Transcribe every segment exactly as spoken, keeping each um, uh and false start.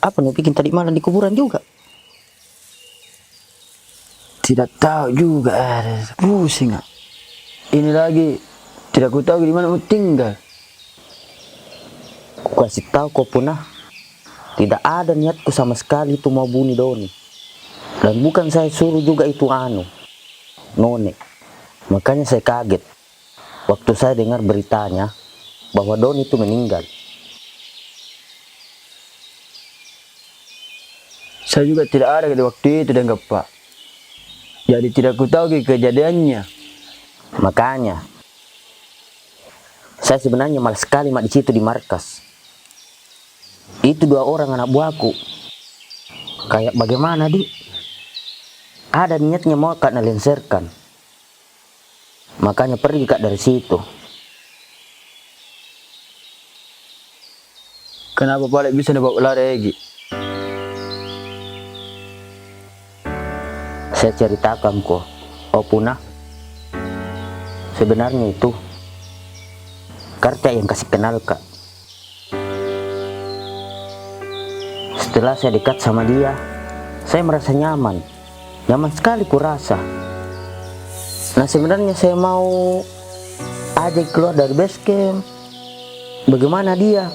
Apa nu bikin tadi malam di kuburan juga? Tidak tahu juga, eh, pusing, ah. Ini lagi, tidak ku tahu di mana mau tinggal. Ku kasih tahu ko, Puna, tidak ada niatku sama sekali tu mau bunuh Doni. Dan bukan saya suruh juga itu anu, None. Makanya saya kaget waktu saya dengar beritanya bahwa Doni itu meninggal. Saya juga tidak ada di waktu itu, Deng Gappa. Jadi tidak ku tahu ke kejadiannya. Makanya, saya sebenarnya malas sekali mak di situ di markas. Itu dua orang anak buahku. Kayak bagaimana, di? Ada niatnya mau ka na lengserkan. Makanya pergi ka dari situ. Kenapa pale bisa na bawa lari, Egi? Saya ceritakan ko, oh Puna. Sebenarnya itu, Karca yang kasih kenal ka. Setelah saya dekat sama dia, saya merasa nyaman. Nyaman sekali kurasa. Nah, sebenarnya saya mau ajak keluar dari base camp. Bagaimana dia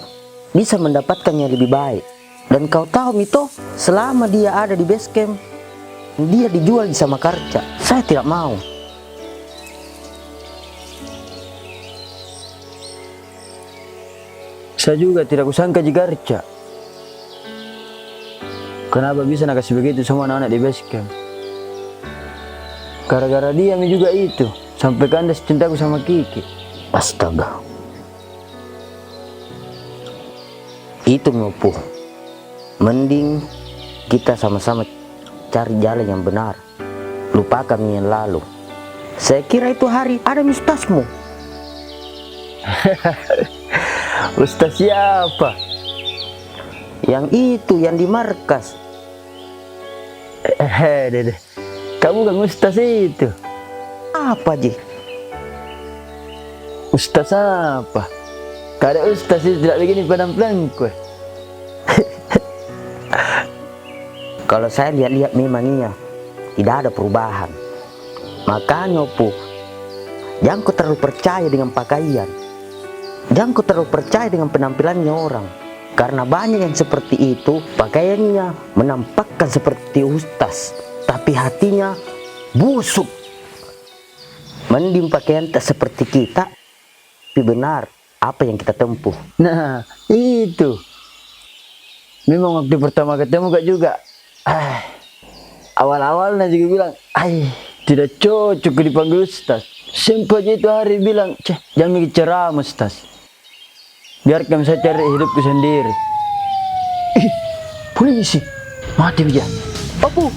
bisa mendapatkan yang lebih baik? Dan kau tahu mi toh, selama dia ada di base camp, dia dijual sama Karca. Saya tidak mau. Saya juga tidak kusangka ji Karca. Kenapa bisa na kasih begitu semua anak-anak di base camp? Gara-gara dia mi juga itu, sampai kandas cintaku sama Kiki. Astaga. Itu mi, Opu. Mending kita sama-sama cari jalan yang benar. Lupakan yang lalu. Saya kira itu hari ada mi ustazmu. Ustaz siapa? Yang itu, yang di markas. Eh, deh, deh. Kamu kan ustaz itu. Apa ji? Ustaz apa? Kada ustaz itu tidak begini penampilanku. Kalau saya lihat-lihat memang iya, tidak ada perubahan. Makanya, Opu, jangko terlalu percaya dengan pakaian. Jangko terlalu percaya dengan penampilannya orang. Karena banyak yang seperti itu, pakaiannya menampakkan seperti ustaz, tapi hatinya busuk. Mending pakaian tak seperti kita, tapi benar apa yang kita tempuh. Nah, itu. Memang waktu pertama ketemu ka juga, ah, awal-awalnya juga bilang, "Ai, tidak cocok ku dipanggil ustaz." Sempat ji itu hari bilang, "Ceh, jangan bikin ceramah, Ustaz. Biarkan saya cari hidupku sendiri." Ih, polisi. Mati bija. Opu,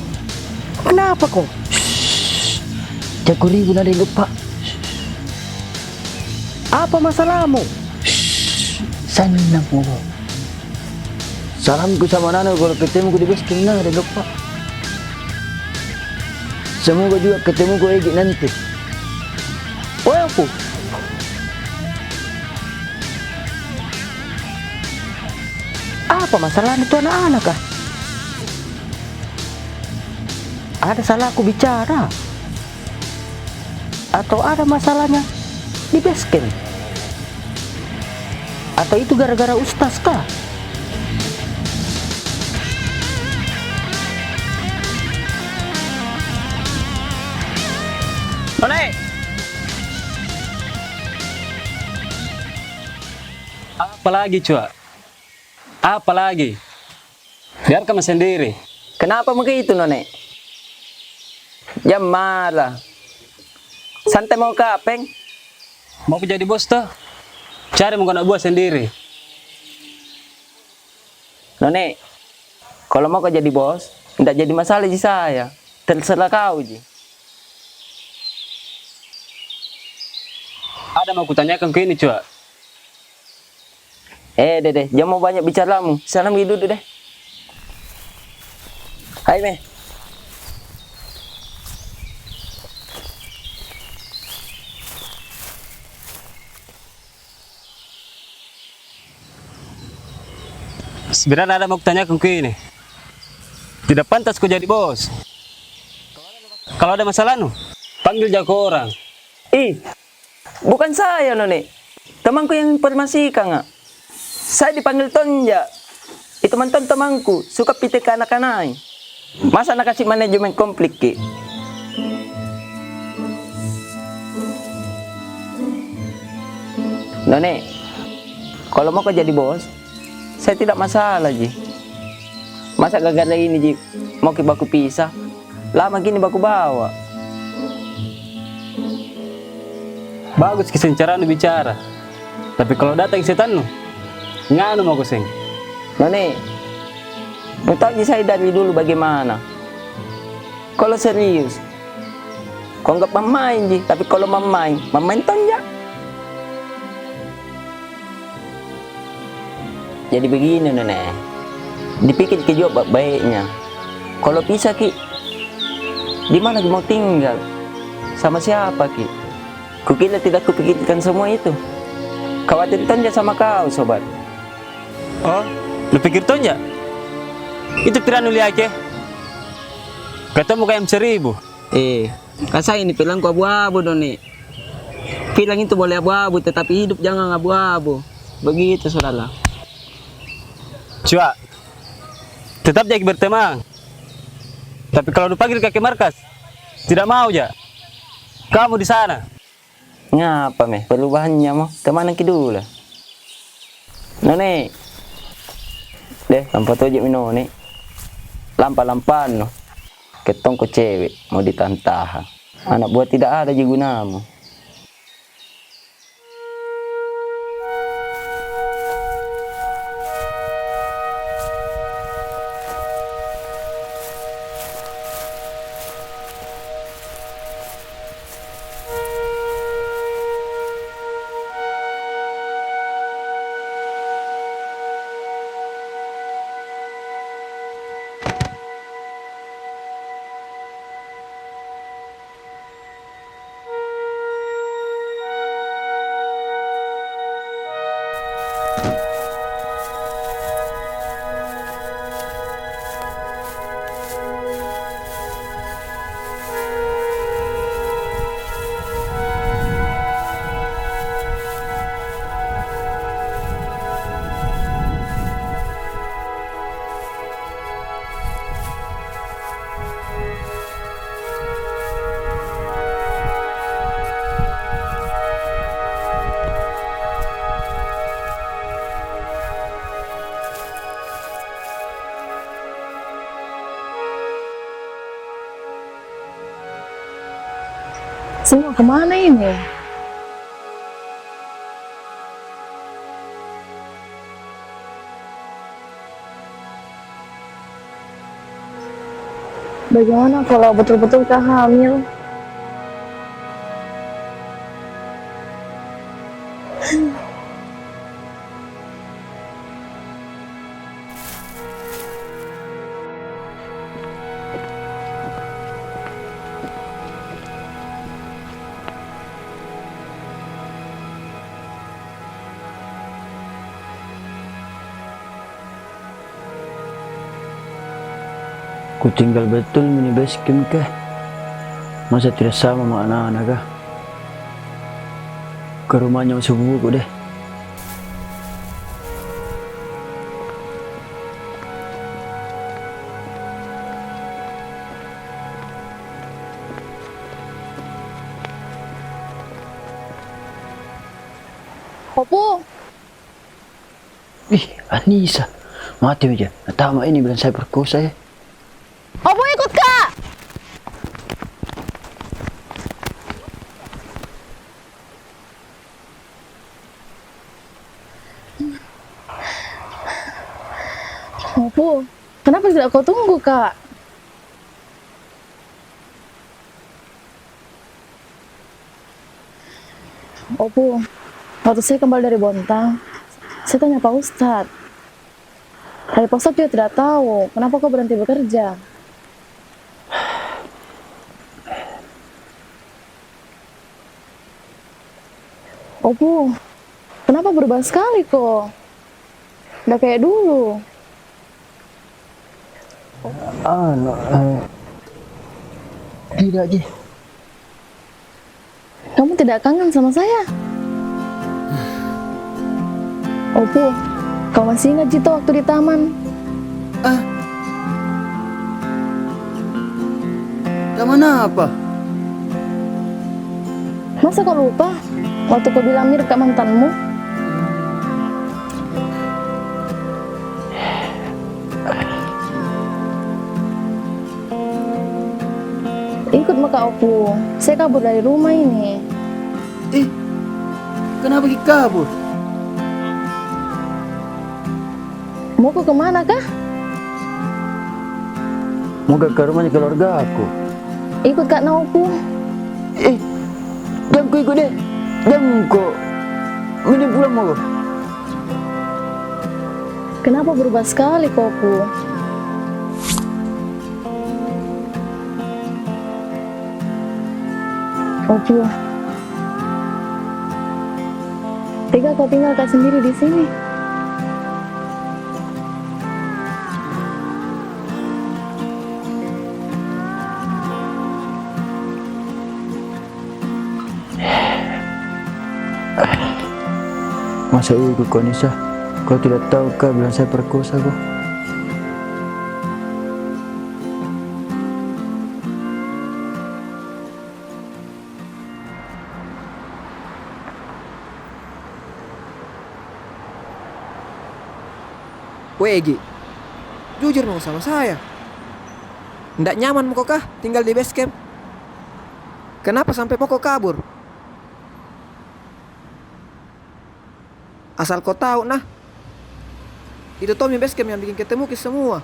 kenapa ko? Shh, jago ribut na deng Gappa. Apa masalahmu? Shh, sanang mo. Salamku sama nana kalau ketemuku di base camp na deng Gappa. Semoga juga ketemuku Egi nanti. Weh, Opu. Apa masalahnya tu anak-anak kah? Ada salahku bicara? Atau ada masalahnya di base camp? Atau itu gara-gara ustaz kah? None! Apa lagi, Cua? Apa lagi? Biarkan ma sendiri. Kenapa begitu, None? Jang marah. Santai mo ka, Peng. Mau ku jadi bos toh? Cari mo ko anak buah sendiri. None, kalau mau ko jadi bos, ndak jadi masalah ji saya. Terserah kau ji. Ada mau kutanyakan ko ini, Cua. Eh, deh, deh, jangan mau banyak bicaramu. Sana mi duduk deh. Hai, meh. Sebenarnya ada mau kutanyakan ko ini. Tidak pantas ko jadi bos. Kalau ada masalahnu, panggil jako orang. Ih, bukan saya, None. Temanku yang informasikan, ah. Saya dipanggil Tonja. Itu mantan temanku, suka pi teka anak-anak. Masa nakasih manajemen konflik ki? None, kalau mau ko jadi bos, saya tidak masalah ji. Masa gara-gara ini ji mau ki baku pisah? Lama gini baku bawa. Bagus ki seng caranu bicara. Tapi kalau datang setannu, nganu mako seng. None, nu tau ji saya dari dulu bagaimana. Kalau serius, ko anggap main-main ji, tapi kalau main-main, main-main Tonja. Jadi begini, None. Dipikir ki juga baik-baiknya. Kalau pisah ki, di mana ki mau tinggal? Sama siapa ki? Kukira tidak kupikirkan semua itu. Khawatir Tonja sama kau, sobat. Oh, lu pikir Tonja? Itu pikiran lu, Liake? Ketemu kayak seribu. Eh, kasar ini pilangku abu-abu, Doni. Pilang itu boleh abu-abu, tetapi hidup jangan abu-abu. Begitu, saudara. Cua, tetap jaki berteman. Tapi kalau dipanggil ka ke markas, tidak mau ja. Kamu di sana. Ngapa meh perubahannya mo? Temanan ki dulu. None. Deh, lampa tojek mi None. Lampa-lampa no. Ketong ko cewek, mau ditahan-tahan. Anak buah tidak ada ji gunamu. Semua kemana ini? Bagaimana kalau betul-betul kau hamil? Kutinggal betul mi ini base camp kah? Masa tidak sama ma anak-anak kah? Ke rumahnya sepupuku deh. Opu. Ih, Anissa. Mati mi ja. Natama ini bilang saya perkosa, eh. Opu, ikut ka! Opu, kenapa tidak kau tunggu ka? Opu, waktu saya kembali dari Bontang, saya tanya Pak Ustadz. Tapi Pak Ustadz juga tidak tahu kenapa kau berhenti bekerja. Opu, kenapa berubah sekali ko? Ndak kayak dulu. Anu, eh, tidak ji. Kamu tidak kangen sama saya? Opu, kau masih ingat ji toh waktu di taman? Ah. Taman apa? Masa kau lupa waktu kau bilang mirip ka mantanmu? Ikut maka Opu, saya kabur dari rumah ini. Ih, kenapa ki kabur? Mau ko kemana kah? Mau ka ke rumahnya keluarga aku. Ikut ka na Opu. Ih, jangko ikut deh. Jangko. Mending pulang mau ko. Kenapa berubah sekali ko, Opu? Opu. Tega kau tinggal ka sendiri di sini? Masa iya ikut ko, Nisa? Kau tidak tahu kah bilang saya perkosa ko? Weh, Egi, jujur mako sama saya. Ndak nyaman mako kah tinggal di base camp? Kenapa sampai mako kabur? Asal ko tahu nah, itu Tommy base camp yang bikin ketemu ki semua.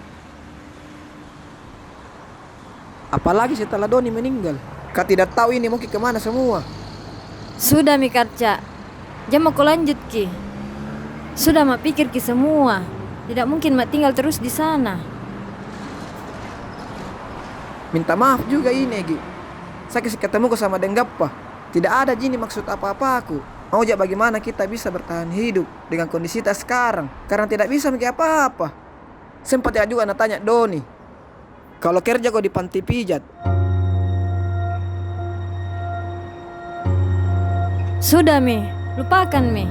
Apalagi setelah Doni meninggal. Ka tidak tahu ini mau ki kemana semua. Sudah mi Karca, jang mako lanjut ki. Sudah ma pikir ki semua. Tidak mungkin ma tinggal terus di sana. Minta maaf juga ini, Egi. Saya kasih ketemu ko sama deng Gappa. Tidak ada ji ini maksud apa-apaku. Mau ja bagaimana kita bisa bertahan hidup dengan kondisi ta sekarang. Karena tidak bisa maki apa-apa. Sempat ya juga na tanya Doni, kalau kerja ko di panti pijat. Sudah mi, lupakan mi.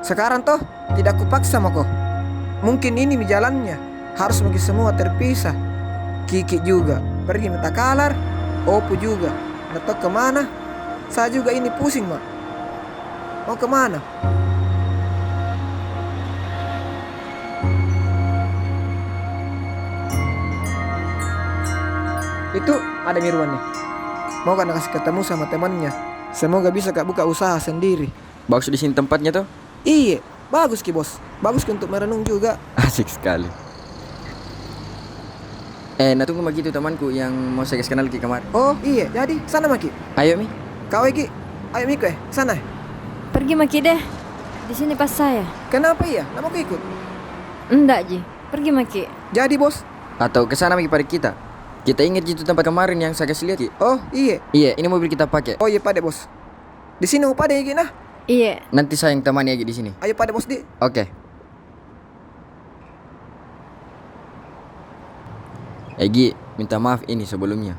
Sekarang toh, tidak kupaksa mako. Mungkin ini mi jalannya. Harus maki semua terpisah. Kiki juga pergi mi takalar, Opu juga. Ndak tahu kemana. Saya juga ini pusing ma. Mau kemana? Itu ada mi Irwan nih. Mau ka na kasih ketemu sama temannya. Semoga bisa ka buka usaha sendiri. Bagus di sini tempatnya toh? Iye, bagus ki, Bos. Bagus ki untuk merenung juga. Asik sekali. Eh, na tunggu maki itu temanku yang mau saya kasih kenal ki kemarin. Oh, iye, jadi sana maki. Ayo mi. Kau Egi, ayo mi ko, eh, sana. Pergi maki deh. Di sini pas saya. Kenapa iya? Ndak mau ko ikut? Ndak ji. Pergi maki. Jadi, Bos. Atau ke sana maki pada kita. Kita ingat ji itu tempat kemarin yang saya kasih lihat ki. Oh, iye. Iye, ini mobil kita pakai. Oh, iye, pade, Bos. Di sini mau pade Egi nah? Iye. Nanti saya yang temani Egi di sini. Ayo pade, Bos di. Oke. Egi, minta maaf ini sebelumnya.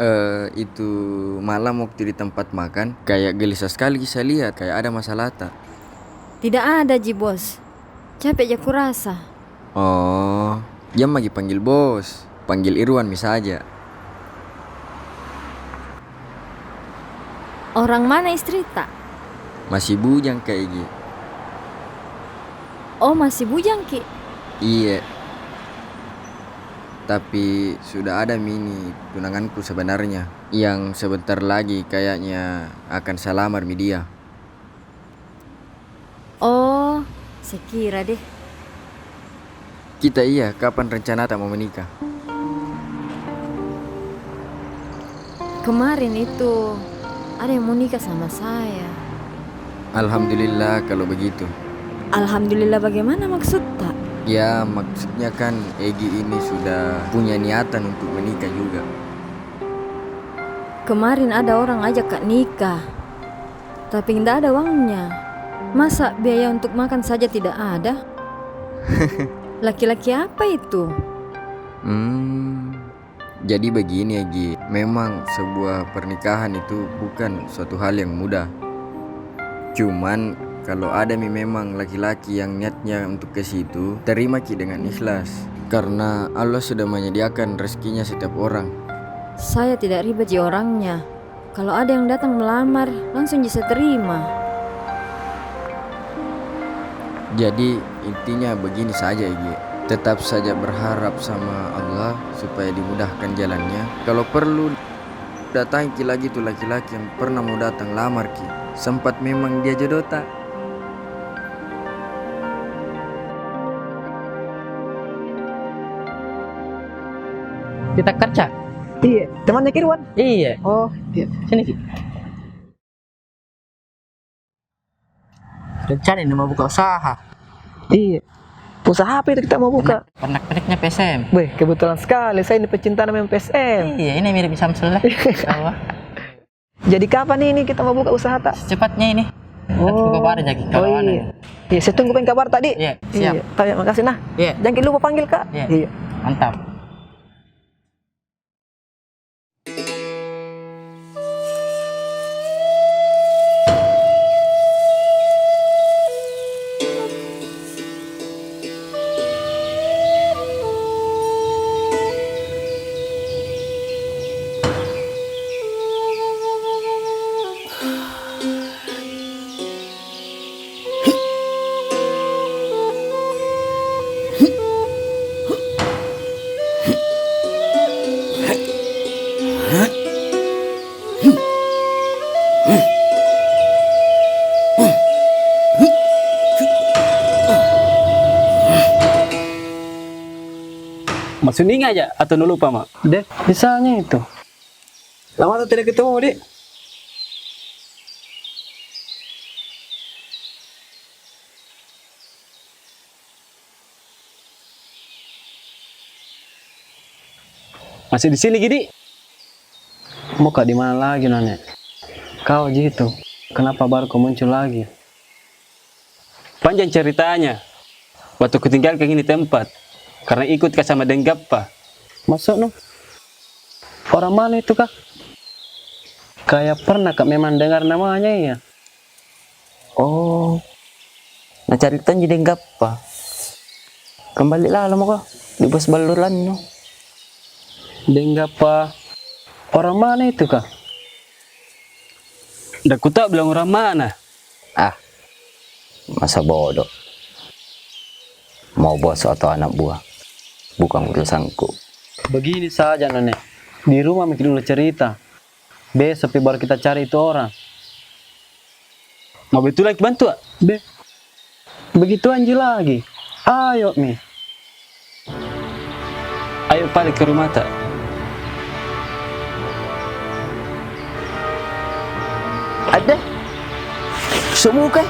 Eh, itu malam waktu di tempat makan, kayak gelisah sekali ki saya lihat, kayak ada masalah ta. Tidak ada ji, Bos. Capek ja kurasa. Oh, jang maki panggil bos, panggil Irwan mi saja. Orang mana istri ta? Masih bujang ka Egi. Oh, masih bujang ki? Iye. Tapi sudah ada mi ini tunanganku sebenarnya, yang sebentar lagi kayaknya akan saya lamar mi dia. Oh, sekira deh. Kita iya, kapan rencana ta mau menikah? Kemarin itu ada yang mau nikah sama saya. Alhamdulillah kalau begitu. Alhamdulillah bagaimana maksud ta? Ya, maksudnya kan Egi ini sudah punya niatan untuk menikah juga. Kemarin ada orang ajak ka nikah. Tapi ndak ada uangnya. Masa biaya untuk makan saja tidak ada? Laki-laki apa itu? Hmm, jadi begini, Egi. Memang sebuah pernikahan itu bukan suatu hal yang mudah. Cuman, kalau ada mi memang laki-laki yang niatnya untuk ke situ, terima ki dengan ikhlas. Karena Allah sudah menyediakan rezekinya setiap orang. Saya tidak ribet ji orangnya. Kalau ada yang datang melamar, langsung ji saya terima. Jadi, intinya begini saja, Egi. Tetap saja berharap sama Allah supaya dimudahkan jalannya. Kalau perlu, datangi ki lagi tu laki-laki yang pernah mau datang lamar ki. Sempat memang dia jodoh ta. Kita kerja? Iya, temannya Kirwan? Iya. Oh, iya. Sini ki. Rencana ini mau buka usaha. Iya. Usaha apa itu kita mau buka? Pernak-, pernak-perniknya P S M. Weh, kebetulan sekali. Saya ini pecinta namanya P S M. Iya, ini mirip Samsul lah. Tahu ah. Jadi kapan ini kita mau buka usaha ta? Secepatnya ini. Oh. Buka baru jadi. Oh, kalau anu iya. Iya, saya tunggu peng kabar tadi. Iya, siap. Iya, tapi makasih nah. Iya. Jangan lupa panggil ka. Iya. Iya. Mantap. Masuk ninga aja atau nulupa ma? Deh, misalnya itu. Lama tak tidak ketemu, Dik. Masih di sini, Gidi? Mau ka di mana lagi, None? Kau ji itu, kenapa baru kau muncul lagi? Panjang ceritanya. Waktu kutinggalkan ini tempat, karena ikut ka sama deng Gappa. Maksudnu? Orang mana itu kah? Kayak pernah ka memang dengar namanya, iya. Oh, na cari tonji deng Gappa. Kembali lalo mako di bos ballurannu. Deng Gappa orang mana itu kah? Ndak kutau bilang orang mana. Ah, masa bodoh. Mau bos atau anak buah, bukan urusanku. Begini saja, None. Di rumah miki dulu cerita. Besok pi baru kita cari itu orang. Mau betulan ki bantu, ah? Be, begituan ji lagi. Ayo mi. Ayo balik ke rumah ta. Ada. Semua ke?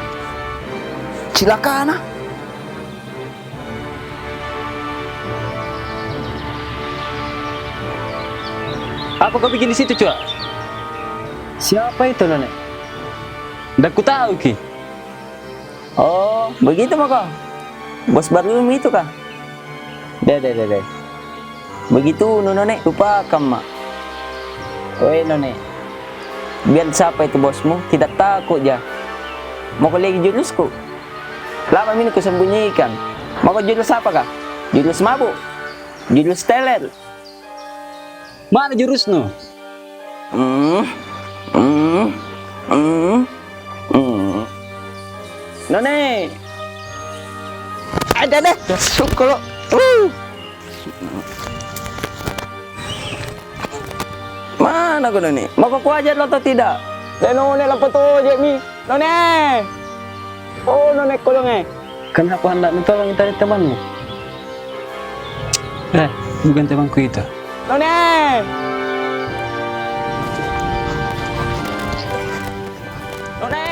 Cilaka na. Apa kau bikin di situ, Cua? Siapa itu, None? Ndak kutau ki. Oh, begitu mako. Bos barumu itu kah? Deh, deh, deh, deh. Begitunu, None, lupakan ma. Weh, None. Biar siapa itu bosmu, tidak takut ja. Mako lagi jurusku. Lama mi ini kusembunyikan. Mako jurus apa kah? Jurus mabuk? Jurus teler? Mana jurusnu? Hmm, hmm, hmm, hmm. None. Ada deh. Sukolo. Uh. Mana ko, None? Mako kuajar lo atau tidak? Deh, None, lapa tojek mi. None! Oh, None, kolong eh. Kenapa hendak menolong tadi temanmu? Eh, bukan temanku itu. None! None!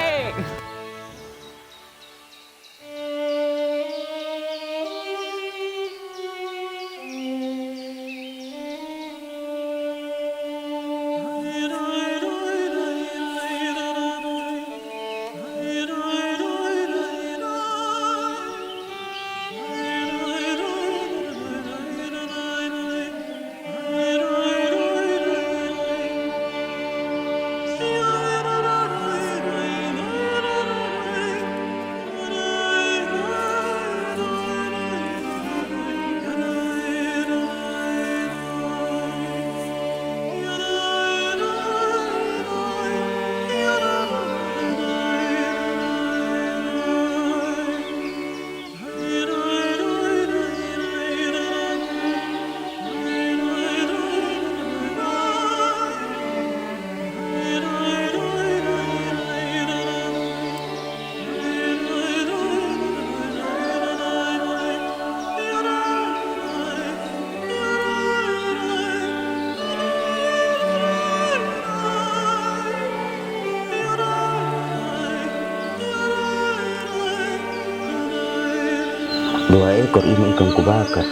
Dua ekor ini ikan kubakar.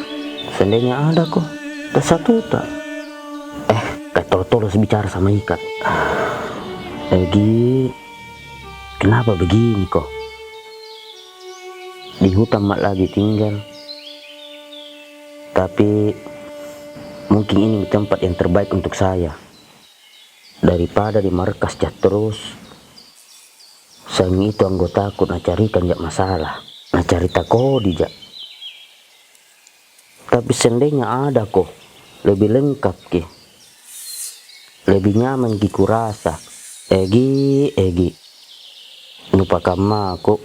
Seandainya ada ko, ta satu ta. Eh, ka tolo-tolo si bicara sama ikan. Egi, kenapa begini ko? Di hutan ma lagi tinggal. Tapi mungkin ini tempat yang terbaik untuk saya. Daripada di markas ja terus, sayang itu anggotaku na carikan ja masalah, na carita kodi ja. Tapi seandainya ada ko, lebih lengkap ki, lebih nyaman ki kurasa. Egi, Egi, lupakan ma ko.